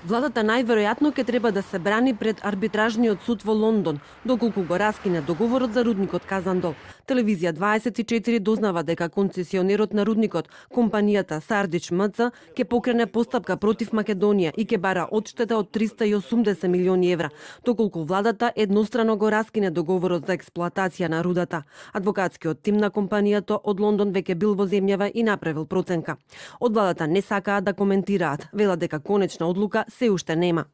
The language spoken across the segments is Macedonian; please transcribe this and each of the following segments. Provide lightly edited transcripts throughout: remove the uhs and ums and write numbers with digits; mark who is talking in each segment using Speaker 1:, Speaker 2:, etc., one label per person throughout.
Speaker 1: Владата најверојатно ќе треба да се брани пред арбитражниот суд во Лондон, доколку го раскине договорот за рудникот Казандол. Телевизија 24 дознава дека концесионерот на рудникот, компанијата Сардич МЦ, ќе покрене постапка против Македонија и ќе бара одштета од 380 милиони евра, доколку владата еднострано го раскине договорот за експлоатација на рудата. Адвокатскиот тим на компанијата од Лондон веќе бил во земјава и направил проценка. Од владата не сакаат да коментираат, велат дека конечна одлука се уште нема.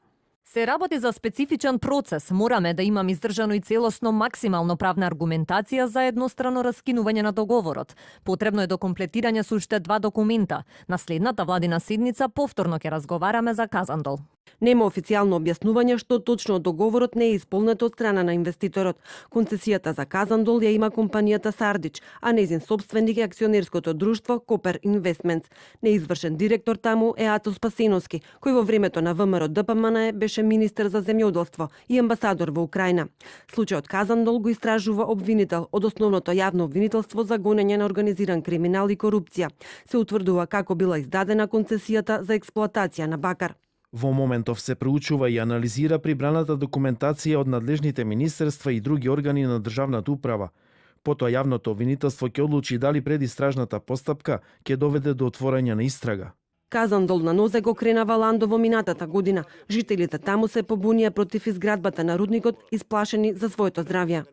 Speaker 2: Се работи за специфичен процес. Мораме да имам издржано и целосно максимално правна аргументација за еднострано раскинување на договорот. Потребно е до комплетирање со уште 2 документа. На следната владина седница повторно ќе разговараме за Казандол.
Speaker 1: Нема официјално објаснување што точно договорот не е исполнет од страна на инвеститорот. Концесијата за Казандол ја има компанијата Сардич, а нејзин собственик е акционерското друштво Копер Инвестментс. Неизвршен директор таму е Ато Спасеновски, кој во времето на ВМРО ДПМН беше министер за земјоделство и амбасадор во Украина. Случајот Казандол го истражува обвинител од основното јавно обвинителство за гонење на организиран криминал и корупција. Се утврдува како била издадена концесијата за експлоатација на бакар.
Speaker 3: Во моментов се проучува и анализира прибраната документација од надлежните министерства и други органи на државната управа. Потоа јавното обвинителство ќе одлучи дали предистражната постапка ќе доведе до отворање на истрага.
Speaker 1: Казандол на нозе го кренава Ландово минатата година. Жителите таму се побунија против изградбата на рудникот, исплашени за своето здравје.